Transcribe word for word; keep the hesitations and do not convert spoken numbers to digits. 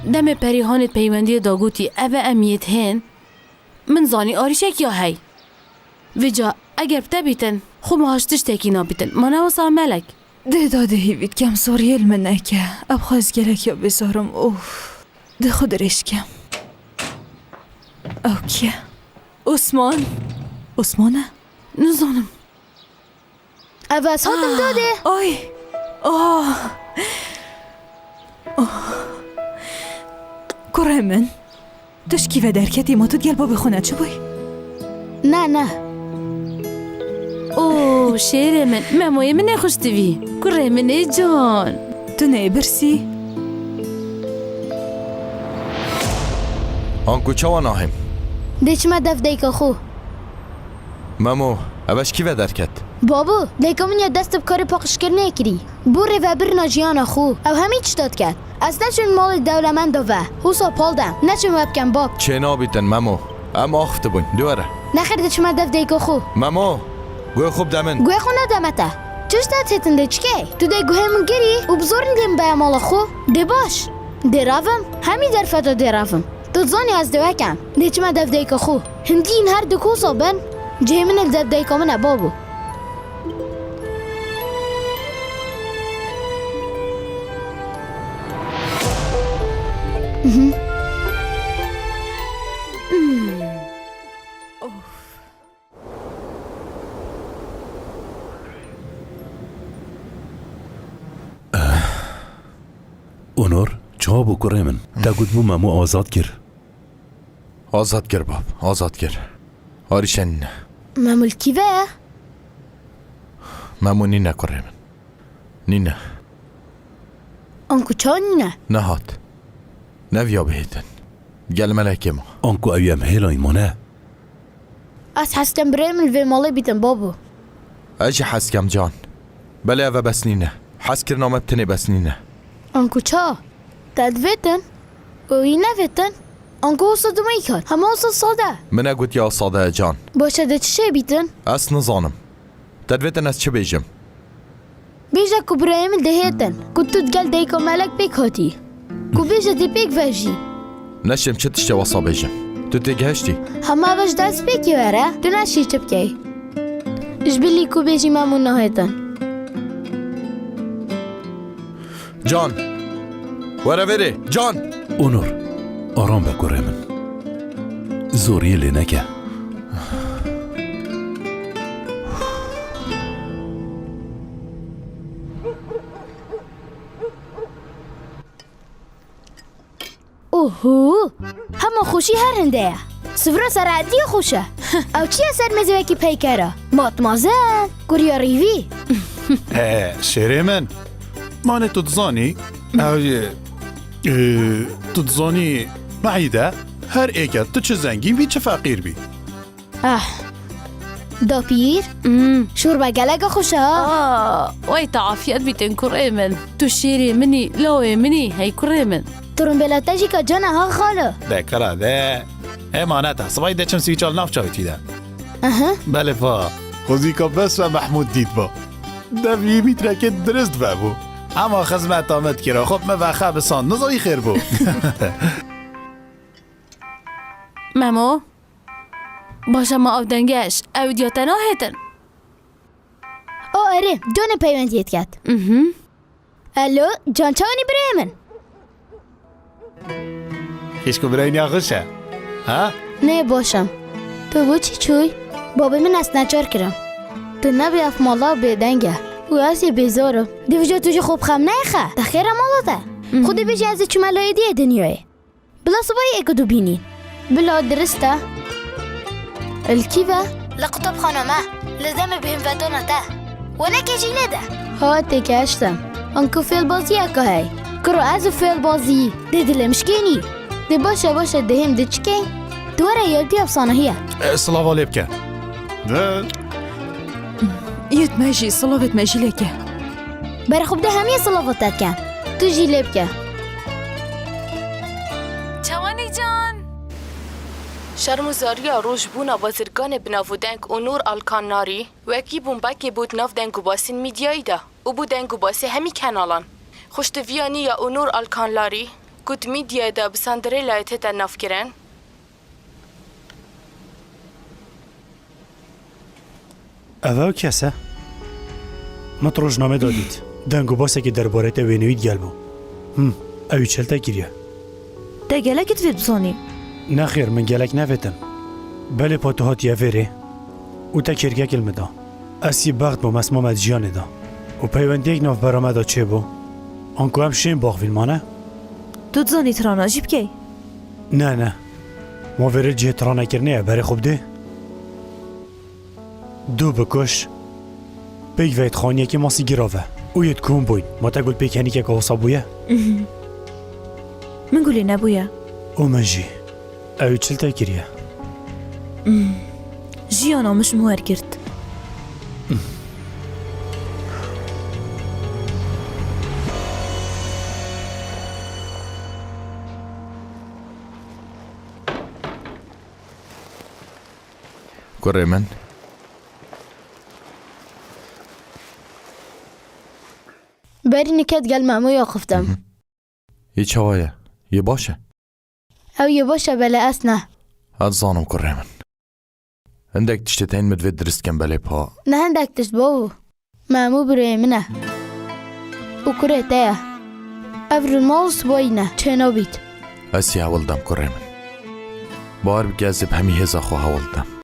Demê Perîhanê peywendiyê da gotî, ev e em yê dihên. Min zanî arîşek ya hey. Vêca eger bi te bîtin, xwe ma hiş tiştekî nabîtin. Ma ne wisa Melek? Dê dadê hîvî dikem, zoriyê li min neke. Ev xwe ez gelek ya bêzar im. Of. Dê xwe dirêj kem. Ew kî ye? Osman. Osman e? Nizanim. Ev ez hatim dadê. Ay. Ah. Ah. Kurê min. Tu ji kî ve derketî, ma tu digel babê xwe neçibûyî? Ne, ne. Oo, şêrê min. Memoyê min ê xweş divî. Kurê min ê can. Tu nê birsî? Anku çawa nahêm? Dê çime dev dayika xwe. Memo, ev ji kî ve derket? Babo, dayika min ya dest bi karê paqijkirinê kirî. Bû rêvebirina jiyana xwe. Ew hemî tişta diket. Ez neçûm malê dewlemenda ve. Wisa pal de. Neçûm we bikem, bab. Çênabîtin, Memo. Em axftibûn. Dû were. Nexêr, diçime dev dayika xwe. Memo, guhê xwe bide min. Guhê xwe nede me te. Çi ji te têtin dê çi key? Tu dê guhê min girî û bi zorî dê min beye mala xwe. Dê baş. Dê revim. Hemî derfeta dê revim. Tu dizanî ez dê we kem. Dê çime dev dayika xwe. Hindî in her du kosa bin. Cihê min li dev dayika min e, babo. Mhm. Hmm. Of. Onur, çawa bû kurê min? Te got bû Memo azad kir. Azad kir bab, azad kir. Arîşe nîne. Memo li kî ve ye? Memo nîne kurê min. Nîne. Anku çawa nîne? Nehat. Neviya bihêtin. Gel Melekê ma. Anku ew yê em hêlayî ma ne? Ez hez dikem birayê min li vê malê bîtin, babo. Ez jî hez dikem can. Belê ev e bes nîne. Hezkirina me bi tinê bes nîne. Anku ça? Te divêtin? Û wî nevêtin? Anku wisa dimeyî kat. Hema wisa sade. Min negotiya sade ye can. Baş e, dê çi şey bîtin? Ez nizanim. Te divêtin ez çi bêjim? Bêje ku birayê min dihêtin, ku tu digel dayika Melek pêk hatî. Ku bêje dê pêk ve jî. Neşêm çi tiştê wesa bêjim. Tu têgihiştî. Hema ve ji dest pêkê were, tu neşî çi bikey. Ji bilî ku bêjî Memo nahêtin. Can! Were vêrê, Can! Onur, aram be kurê min. Zoriyê lê neke. Oho! Hema xweşî her hinde ye. Sifra serhediyê xweş e. Ew çi ye ser mêzê wekî peyker e? Matmazel, kurya rîvî. He, şêrê min. Manê tu dizanî, ew, e, tu dizanî, mehî de her êke tu çi zengîn bî, çi feqîr bî. Ah. Dapîr? Hmm. Şorba gelek xweş e ha. Aa, wey te afiyet bîtin kurê min. Tu şêrê min î, lawê min î, hey kurê min. Turumbêla te jî ka can e ha xalo. De kira de. Emanet e. Sibahî de çim swîça li nav çavê tî de. Aha. Belê va. Xwezîka bes ve Mehmûd dît va. Dev yî mîtrekê dirist vebû. Hema xizmeta min dikira. Xwe bi min ve xebisand. Nizanî xêr bû. Memo. Baş e, ma ew dengê eş, ew diya te nahêtin. O erê, Johnê peywendiyê diket. Mhm. Alo, Can çawanî birayê min? Xîşk û birayî niya xweş e. Ha? Nê, baş im. Tu bo çi çûy? Babê min ez neçar kirim. Tu nebê ev mala bêdeng e. Û ez ê bêzar im. Dê vêca tu jî xwe bi xem nexe. Te xêr e mala te. Mhm. Xwedê bêje ez ê çûme layê diyê dinyayê. Bila sibahî êk û du bînîn. Bila dirist e. Li kî ve? Li qutabxana me. Li demê bihêvvedana te. Wenekê jî lê de. Ha, têgihiştim. Anku fêlbaziyeke heye. Kuro ez û fêlbazî. Dê dilê min şikênî. Dê baş e, baş e, dihêm diçikê. Tu were yewtî efsanehî ye. E, silava lê bike. De. Yêt me jî, silavêt me jî lê ke. Berê xwe bide hemiyê silava te dikin. Tu jî lê bike. Çawanî can. Şerm û zariya rojbûna bazirganê bi nav û deng Onur Alkan Narî wekî bombekê bû di nav deng û basên mîdyayî de û bû deng û basê hemî kenalan. Xweştiviya nî ya Onur Alkan Larî, ku di mîdyayê de bi Cinderellayê tête navkirin? Ev ew kes e? Min di rojnamê de dît. Deng û basekî derbarê te wêneyî digel bû. Him, ew ê çil te kiriye. Te gelek divê bizanî. Nexêr, min gelek nevêtin. Belê pa tu hatiye vêrê û te kêrgek li min da. Ez yê bext bûm, ez mame di jiyanê de. Û peywendiyek navbera me de çêbû. Anku em şên baxvîn mane? Tu dizanî trana jî bikey? Ne, ne. Ma vêrê cihê trane kirinê ye, berê xwe bidê. Dû bikuş. Pêk ve xaniyekî masî girave. Û yê dikum bûyn. Ma te gul pêkenîkeke wisa bûye? Min gulî nebûye. Û min jî. Ew çil te kiriye? Jiyana min ji min wergirt. Kurê min. Berî niket gel Memo ya xiftem. Yê çawa ye? Yê baş e? Ew yê baş e, belê ez ne. Ez zanim kurê min. Hindek tiştê tên min divê dirist kem belê pa. Ne hindek tişt bavo. Memo birê min e. Û kurê te ye. Ev rûnmal sibayî ne. Çê nabît. Ez yê hewl dem kurê min. Bawer bike ez ê bi hemî hêza xwe hewl dem.